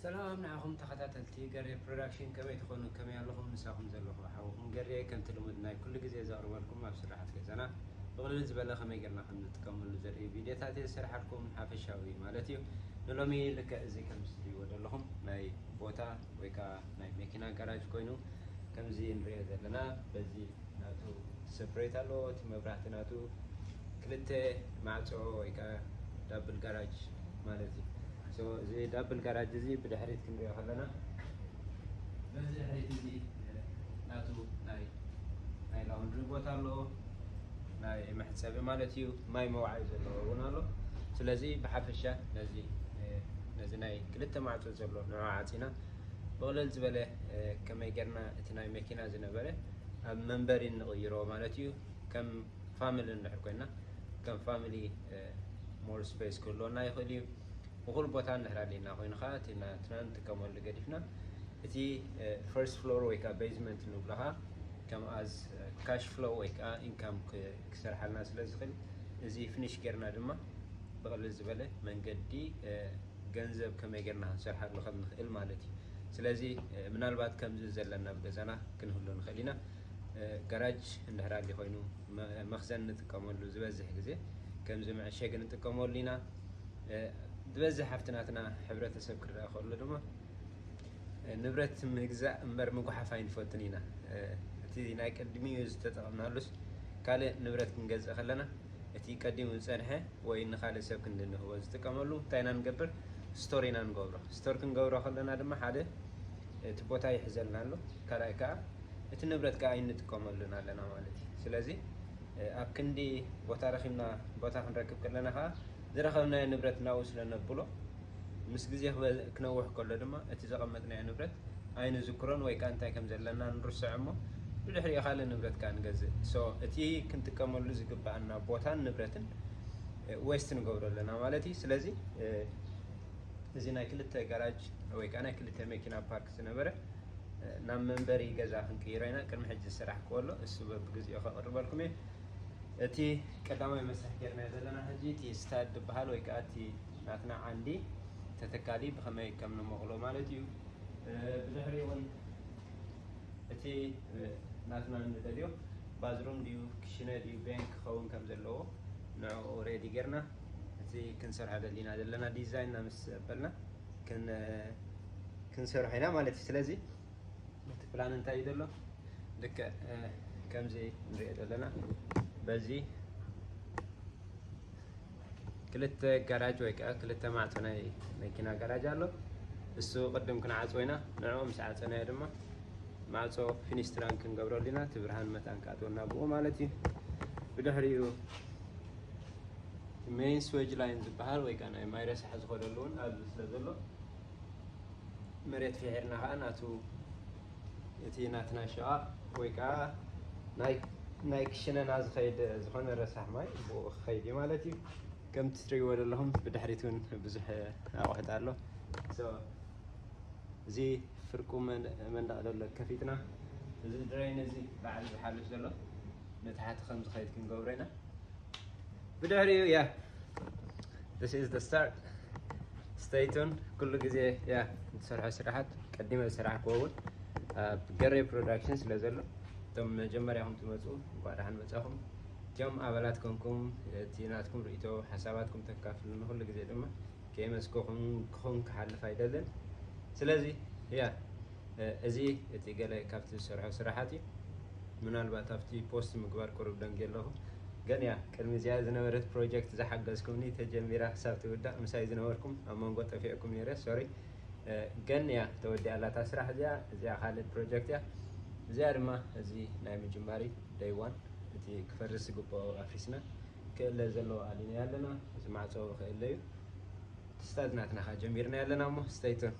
ሰላም ንዓኹም ተኸታተልቲ ገሬ ፕሮዳክሽን፣ ከመይ ትኾኑ? ከመይ ኣለኹም? ምሳኹም ዘለኹ ሓውኹም ገሬ፣ ከምቲ ልሙድ ናይ ኩሉ ግዜ ዘቕርበልኩም ኣብ ስራሓት ገዛና ብቕልል ዝበለ ከመይ ጌርና ከም ንጥቀመሉ ዘርኢ ቪድዮታት እየ ዝሰርሓልኩም፣ ሓፈሻዊ ማለት እዩ። ንሎሚ ልክዕ እዚ ከም ትሪእዎ ዘለኹም ናይ ቦታ ወይ ከዓ ናይ መኪና ጋራጅ ኮይኑ ከምዚ ንሪኦ ዘለና በዚ ናቱ ሰፕሬት ኣለዎ። እቲ መብራህቲ ናቱ ክልተ ማዕጾ ወይ ከዓ ዳብል ጋራጅ ማለት እዩ። So እዚ ዳብል ጋራጅ እዚ ብድሕሪት ክንሪኦ ከለና በዚ ድሕሪት እዚ ናቱ ናይ ናይ ላውንድሪ ቦታ ኣለዎ፣ ናይ መሕፀቢ ማለት እዩ። ማይ መውዓይ ዘለዎ እውን ኣሎ። ስለዚ ብሓፈሻ ነዚ ነዚ ናይ ክልተ ማዕጾ ዘሎ ንዑ ዓፂና ብቕልል ዝበለ ከመይ ጌርና እቲ ናይ መኪና ዝነበረ ኣብ መንበሪ እንቕይሮ ማለት እዩ። ከም ፋሚሊ እንድሕር ኮይና ከም ፋሚሊ ሞር ስፔስ ክህልወና ይኽእል እዩ። እኹል ቦታ እንድሕር ኣሊና ኮይኑ ከዓ እቲ ናትና እንጥቀመሉ ገዲፍና እቲ ፈርስት ፍሎር ወይ ከዓ ቤዝመንት ንብሎ ከዓ ከም ኣዝ ካሽ ፍሎው ወይ ከዓ ኢንካም ክሰርሓልና ስለ ዝኽእል እዚ ፊኒሽ ጌርና ድማ ብቕልል ዝበለ መንገዲ ገንዘብ ከመይ ጌርና ክንሰርሓሉ ከም ንኽእል ማለት እዩ። ስለዚ ምናልባት ከምዚ ዘለና ኣብ ገዛና ክንህሉ ንኽእል ኢና። ጋራጅ እንድሕር ኣሊ ኮይኑ መኽዘን ንጥቀመሉ ዝበዝሕ ግዜ ከምዚ መዐሸጊ ንጥቀመሉ ኢና። ዝበዝሕ ሃፍቲ ናትና ሕብረተሰብ ክረኣ ከሎ ድማ ንብረት ምግዛእ እምበር ምጉሓፍ ኣይንፈቱን ኢና። እቲ ናይ ቅድሚኡ ዝተጠቐምናሉስ ካልእ ንብረት ክንገዝእ ከለና እቲ ቀዲሙ ዝፀንሐ ወይ ንኻልእ ሰብ ክንድንህቦ ዝጥቀመሉ እንታይ ኢና ንገብር? ስቶር ኢና ንገብሮ። ስቶር ክንገብሮ ከለና ድማ ሓደ እቲ ቦታ ይሕዘልና ኣሎ፣ ካልኣይ ከዓ እቲ ንብረት ከዓ ኣይንጥቀመሉን ኣለና ማለት እዩ። ስለዚ ኣብ ክንዲ ቦታ ረኺብና ቦታ ክንረክብ ከለና ከዓ ዝረኸብናዮ ንብረት ናብኡ ስለ ነብሎ ምስ ግዜ ክነውሕ ከሎ ድማ እቲ ዘቐመጥናዮ ንብረት ኣይንዝክሮን ወይ ከዓ እንታይ ከም ዘለና ንርስዖ እሞ ብድሕሪኡ ካልእ ንብረት ከዓ ንገዝእ። So እቲ ክንጥቀመሉ ዝግባኣና ቦታን ንብረትን ዌስት ንገብሮ ኣለና ማለት እዩ። ስለዚ እዚ ናይ ክልተ ጋራጅ ወይ ከዓ ናይ ክልተ መኪና ፓርክ ዝነበረ ናብ መንበሪ ገዛ ክንቅይሮ ኢና። ቅድሚ ሕጂ ዝሰራሕ ክወሎ እሱ በብግዜኡ ከቕርበልኩም እየ። እቲ ቀዳማይ መስርሕ ጌርናዮ ዘለና ሕጂ እቲ ስታድ ዝበሃል ወይ ከዓ እቲ ናትና ዓንዲ ተተካሊ ብኸመይ ከም ንመቕሎ ማለት እዩ። ብድሕሪ እውን እቲ ናትና እንደልዮ ባዝሩም ድዩ ክሽነ ድዩ ቤንክ ክኸውን ከም ዘለዎ ንዕኡ ሬዲ ጌርና እቲ ክንሰርሖ ደሊና ዘለና ዲዛይን እናመሰበልና ክንሰርሖ ኢና ማለት እዩ። ስለዚ እቲ ፕላን እንታይ እዩ ዘሎ? ልክዕ ከምዚ ንሪኦ ዘለና በዚ ክልተ ጋራጅ ወይ ከዓ ክልተ ማዕፆ ናይ መኪና ጋራጅ ኣሎ። እሱ ቅድም ክንዓፅዎ ኢና። ንዕኡ ምስ ዓፀናዮ ድማ ማዕፆ ፊኒስትራን ክንገብረሉ ኢና። እቲ ብርሃን መታን ክኣትወና ብኡ ማለት እዩ። ብድሕሪኡ ሜይን ስዌጅ ላይን ዝበሃል ወይ ከዓ ናይ ማይ ረሳሕ ዝኸደሉ እውን ኣብዚ ስለ ዘሎ መሬት ፍሒርና ከዓ ናቱ እቲ ናትና ሸቓቕ ወይ ከዓ ናይ ክሽነና ዝኸይድ ዝኾነ ረሳሕ ማይ ብኡ ክኸይድ እዩ ማለት እዩ። ከምቲ ትሪእዎ ዘለኹም ብድሕሪት እውን ብዙሕ ኣቑሑት ኣሎ። እዚ ፍርቁ መንደቕ ዘሎ ከፊትና እዚ ድሬን እዚ ባዕሉ ዝሓልፍ ዘሎ ንታሕቲ ከም ዝኸይድ ክንገብሮ ኢና። ብድሕሪኡ ያ this is the start. Stay tuned. ኩሉ ግዜ ያ ንትሰርሖ ስራሓት ቀዲመ ዝሰራሕክዎ እውን ኣብ ገሬ ፕሮዳክሽን ስለ ዘሎ እቶም መጀመርያኹም ትመፁ እንኳዕ ደሓን መፃኹም። እቲኦም ኣባላት ኮንኩም እቲ ናትኩም ርእቶ ሓሳባትኩም ተካፍሉ ንኩሉ ግዜ ድማ ከየመስከኹም ክኹን ክሓልፍ ኣይደልን። ስለዚ ያ እዚ እቲ ገለ ካብቲ ዝሰርሖ ስራሓት እዩ። ምናልባት ኣብቲ ፖስት ምግባር ቁሩብ ደንጊ ኣለኹ። ግን ያ ቅድሚ እዚኣ ዝነበረት ፕሮጀክት ዝሓገዝኩምኒ ተጀሚራ ክሳብ ትውዳእ ምሳይ ዝነበርኩም ኣብ መንጎ ጠፊዕኩም ነይረ ሶሪ። ግን ያ ተወዲኣ ኣላታ ስራሕ እዚኣ እዚኣ ካልእ ፕሮጀክት እያ። እዚኣ ድማ እዚ ናይ ምጅማሪ ደይ ዋን እቲ ክፈርስ ዝግብኦ ኣፍሪስና ክእለ ዘለዎ ኣሊና ኣለና። እዚ ማዕፆ ክእለ እዩ። ስታድ ናትና ካ ጀሚርና ኣለና እሞ stay tuned።